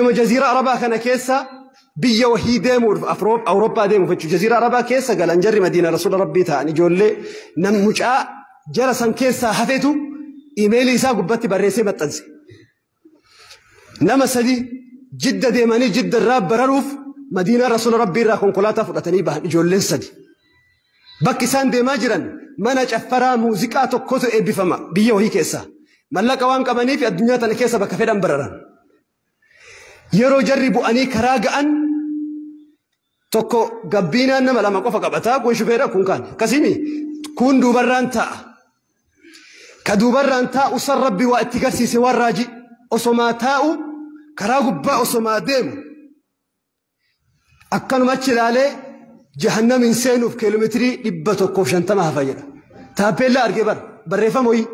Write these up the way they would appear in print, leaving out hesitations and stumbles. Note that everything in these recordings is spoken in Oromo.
Jaziira Arabaa kana keessa biyya wahii deemuuf Awurooppaa deemuuf jechuudha. Jaziira Arabaa keessa galan jarri Madiina Rasuula Rabbii ta'an ijoollee nam mucaa jara san keessaa hafetu imeelii isaa gubbatti barreessee maxxanse. Nama sadi Jidda deemanii Jidda irraa bararuuf Madiinaa Rasuula Rabbii irraa konkolaataa fudhatanii bahan ijoolleen sadi. Bakki isaan deemaa jiran mana caffaraa muuziqaa tokkotu eebbifama biyya wahii keessaa. Mallaqa waan qabaniif addunyaa tana keessa bakka fedhan bararan. Yeroo jarri bu'anii karaa ga'an tokko gabbiinaan nama lama qofa qabataa kun shufeera kun kaan akkasiimi kun duubarraan taa'a. Ka duubarraan taa'u san Rabbi waa itti garsiise waan raajii osomaa taa'u karaa gubbaa osomaa deemu akkanuma achi ilaalee jahannamiin seenuuf kiiloomeetirii 150 hafa jedha. Taappeellaa argee bara barreeffama wayii.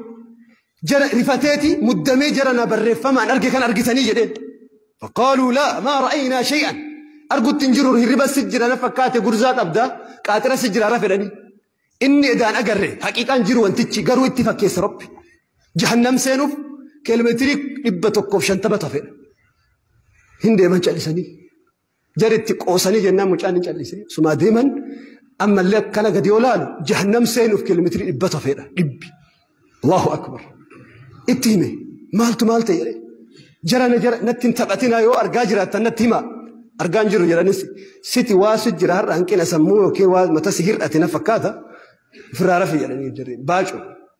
Jara rifateeti muddamee jara na barreeffamaan arge kan argitanii jedheen. Faqaaluu laa maa ra'aynaa shay'an. Argutti hin jiru hirriba si jira na fakkaate gurzaa qabda qaaxira si jira fedhanii. Inni edaan agarre haqiiqaan jiru wantichi garuu itti fakkeessa Rabbi. Jahannam seenuuf kiiloomeetirii 150 hafedha. Hin deeman callisanii. Jari itti qoosanii jennaan mucaan hin callise. Sumaa deeman ammallee akkana gadi yoo laalu jahannam seenuuf kiiloomeetirii 100 hafedha. Dhibbi. Allahu akbar. Itti hime maaltu maal ta'e jedhee. Jara na jara natti hin taphatinaa yoo argaa jiraattan natti himaa. Argaan jiru jedhanis siti waa si jira har'a hanqina sammuu yookiin waa mata si hir'ate na fakkaata. Ofirraa rafi jedhanii jirri. Baacu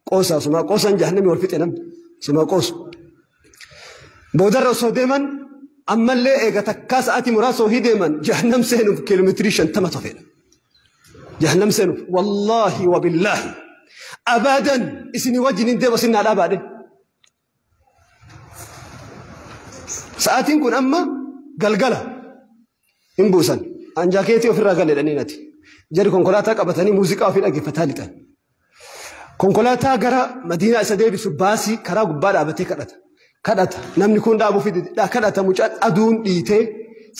qoosaa sumaa qoosaan jahannamii wal fixe namni sumaa qoosu. Boodarra osoo deeman ammallee eega takkaa sa'aatii muraasa ohii deeman jahannam seenuuf kiiloomeetirii 50 tafeedha. Jahannam seenuuf wallaahi wabillaahi abadan isinii wajjin hin deemu isin naa dhaabaadhe. Sa'aatiin kun amma galgala hin buusan. An jaakeetii ofirraa gale jedhanii nati. Jarri konkolaataa qabatanii muuziqaa ofii dhaggeeffataa lixan. Konkolaataa gara Madiinaa isa deebisu baasii karaa gubbaa dhaabatee kadhata. Kadhata. Namni kun dhaabuuf kadhata mucaan aduun dhiitee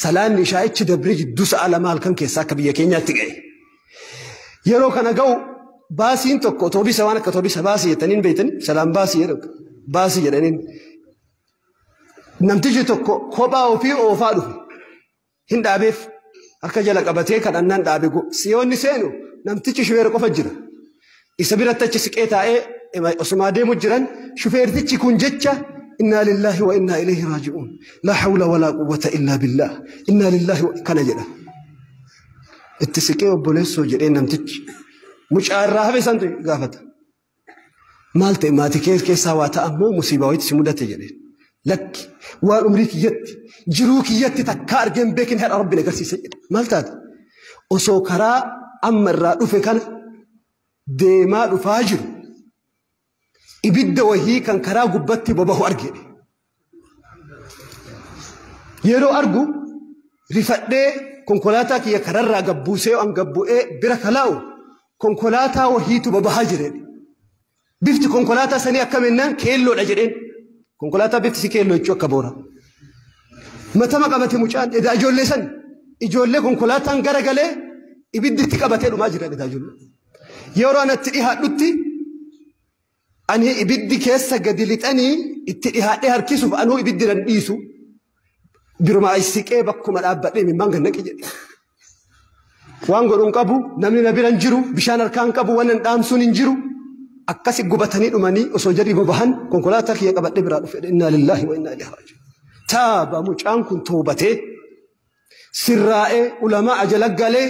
salaanni ishaa'ichi dabree jidduu sa'a lama halkan keessaa akka biyya keenyaatti ga'e. Yeroo kana ga'u baasiin tokko otoobisa waan akka otoobisa baasii jettaniin beektanii salaan baasii jedhu baasii jedhaniin. Namtichi tokko kophaa ofii oofaa dhufe. Hin dhaabeef harka jala qabatee kadhannaan dhaabe siyoonni seenu namtichi shufeera qofa jira. Isa biratti achi siqee taa'ee osumaa deemu jiran shufeertichi kun jecha innaa lillaahi wa innaa ilayhi raaji'uun laa hawla walaa quwwata illaa billaah innaa lillaahi kana jedha. Itti siqee obboleessoo jedhee namtichi mucaa irraa hafe santu gaafata. Maal ta'e maatii kee keessaa waa ta'a ammoo musiibaa wayiitu si mudate jedheen. Lakki waan umrii kiyyatti jiruu kiyyatti takkaa argee hin beekin har'a Rabbi na agarsiise jedhe. Maal taate? Osoo karaa amma irraa dhufe kana deemaa dhufaa jiru ibidda wahii kan karaa gubbatti bobahu arge. Yeroo argu rifadhee konkolaataa kiyya kararraa gabbuusee an gabbu'ee bira kalaa'u konkolaataa wahiitu bobahaa jira. Bifti konkolaataa sanii akkam jennaan keelloodha jedheen. Konkolaataa bifti si keelloo jechuu akka boora. Matama qabate mucaan edaa ijoollee san ijoollee konkolaataan garagalee ibiddi itti qabatee dhumaa jira edaa ijoollee. Yeroo anatti dhihaadhutti ani ibiddi keessa gadi lixanii itti dhihaadhee harkisuuf anuu ibiddi nan dhiisu. Biruma siqee bakkuma dhaabbadhee imimmaan gad naqe jedhe. Waan godhu hin qabu, namni na bira hin jiru, bishaan harkaa hin qabu, waan dhaamsuun hin jiru. Akkasi gubatanii dhumanii osoo jarri bobahan konkolaataa kiyya qabadhee biraa dhufe. Innaa lillaahi wa innaa ilaihi raaji'uun. Taaba mucaan kun toobatee sirraa'ee ulamaa ajala galee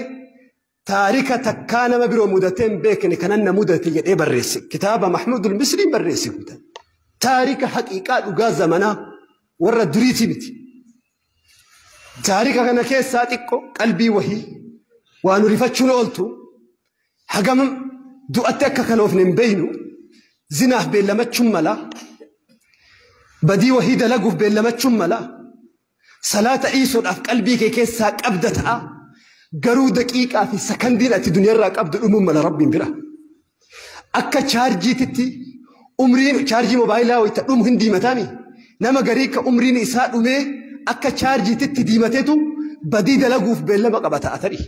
taarika takkaa nama biroo mudatee hin beekne kanan na mudate jedhee barreesse. Kitaaba Mahmuudul Misriin barreesse kun. Taarika haqiiqaa dhugaa zamanaa warra duriitii miti. Taarika kana keessaa xiqqoo qalbii wahii waa nu rifachuun ooltu hagam du'atti akka kaloofne hin beeynu zinaaf beellamachuun mala badii wahii dalaguuf beellamachuun mala salaata dhiisuudhaaf qalbii kee keessaa qabda ta'a garuu daqiiqaa fi sakandiin ati duniyaarraa qabdu dhumuun mala Rabbiin bira. Akka chaarjiititti umriin chaarjii moobaayilaa wayita dhumu hin diimataami. Nama garii ka umriin isaa dhumee akka chaarjiititti diimateetu badii dalaguuf beellama qaba ta'a tarii.